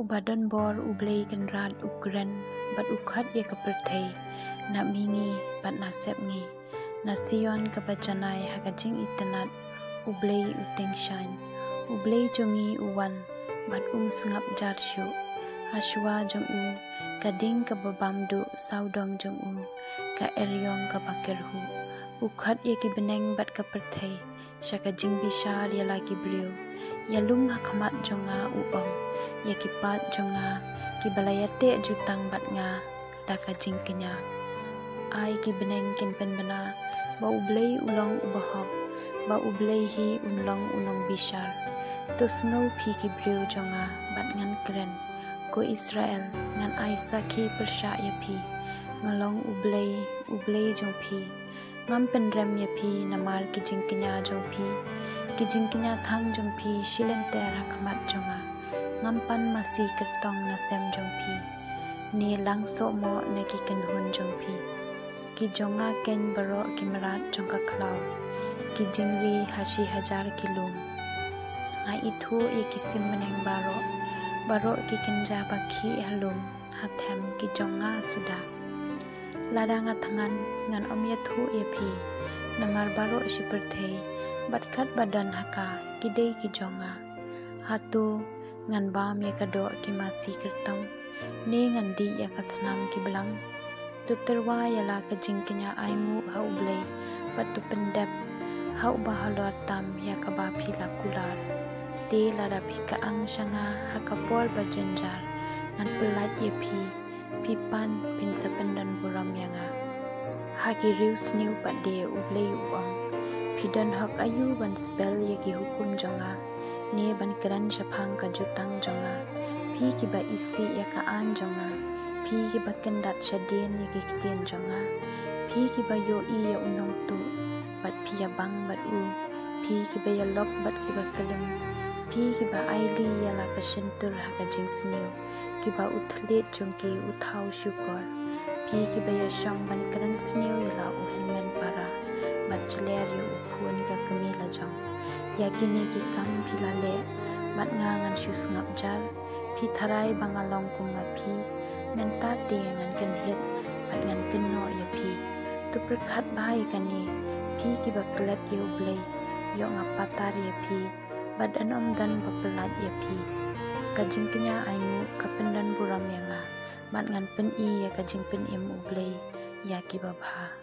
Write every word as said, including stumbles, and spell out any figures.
Uba don bor U Blei Kynrad u kren bad u khot ïa ka pyrthei, na mihngi bad na sepngi. Na Sion kaba janai ha ka jingitynnat, U Blei u tyngshaiñ. U Blei jong ngi u wan bad um sngap jar shuh. Ha shuwa jong u ka ding kaba bam duh sawdong jong u ka eriong kaba kyrhuh. U khot ïa ki bneng bad ka pyrthei sha ka jingbishar ïa la ki briew. Ïalum ha khmat jong nga, u ong, ïa ki paid jong nga kiba la ïateh jutang bad nga da ka jingkñia. Ai ki bneng kin pynbna ba U Blei u long uba hok, ba U Blei hi un long u nongbishar. To sngew phi ki briew jong nga bad ngan kren. Ko Israel, ngan ai sakhi pyrshah ïa phi. Nga long U Blei, U Blei jong phi. Ngam pynrem ïa phi namar ki jingkñia jong phi. Ki jingkñia thang jong phi shi lynter ha khmat jong nga. Ngam pan masi kyrtong na sem jong phi, ne lang sohmoh na ki kynhun jong phi. Ki jong nga keiñ baroh ki mrad jong ka khlaw, ki jingri ha shi hajar ki lum. Nga ithuh ïa ki sim bneng baroh, baroh ki kynja ba khih ha lum ha them ki jong nga suda. Lada nga thngan, ngan ym ïathuh ïa phi, namar baroh shi pyrthei bad katba don ha ka ki dei ki jong nga. Hato ngan bam ïa ka doh ki masi kyrtong, ne ngan dih ïa ka snam ki blang? To tyrwa ïa la ka jingkñia ainguh ha U Blei, bad to pyndep ha uba halor tam ïa kaba phi la kular. Te lada phi kyang sha nga ha ka por ba jynjar, ngan pyllait ïa phi. Phi pan, phin sa pyndon burom ïa nga. Ha ki riewsniew pat de, U Blei u ong, phi don hok aïu ban spell ïa ki hukum jong nga, ne ban kren shaphang ka jutang jong nga? Phi kiba isih ïa ka aiñ jong nga, phi kiba kyndat shadien ïa ki ktien jong nga, phi kiba ïohi ïa u nongtuh bad phi ïabang bad u, phi kiba ïalok bad kiba klim, phi kiba aili ïa la ka shyntur ha ka jingsniew, kiba u thylliej jong ki u thaw shukor, phi kiba ïashong ban kren sniew ïa la u hynmen para, bad jler ïa u khun ka kmie lajong. Ïa kine ki kam phi la leh, bad nga ngan shu sngap jar. Phi tharai ba nga long kum ma phi. Mynta te ngan kynhit bad ngan kynnoh ïa phi. To pyrkhat bha ïa kane, phi kiba klet ïa U Blei. Ïoh nga patar ïa phi, bad yn ym don ba pyllait ïa phi. Ka jingkñia ainguh ka pyndon burom ïa nga, bad ngan pyni ïa ka jingpynim U Blei ïa kiba bha.